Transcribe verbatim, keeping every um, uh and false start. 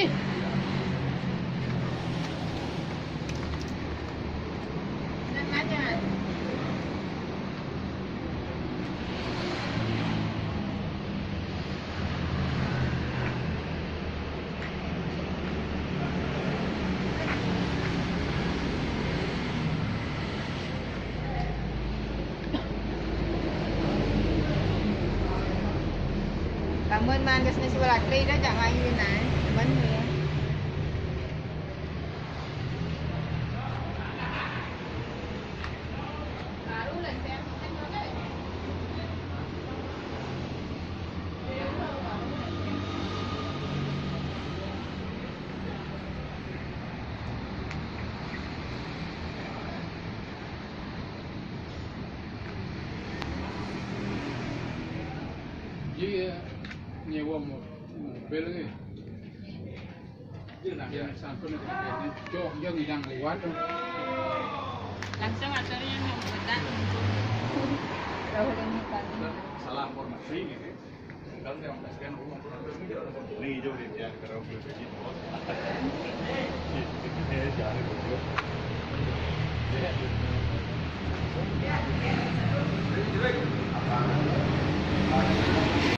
Kamu manggis ni si Walatri dah, jak main ni. Teman ni. Iya, nyewa mo-, mobil ni. Iya, nah, yang sampun itu, jauh, jauh yang lewat tu. Langsung aturnya yang bukan. Jauh yang bukan. Salah informasi gitu. Kalau yang pastikan, oh, ini jauh dia, kalau boleh jadi, bos.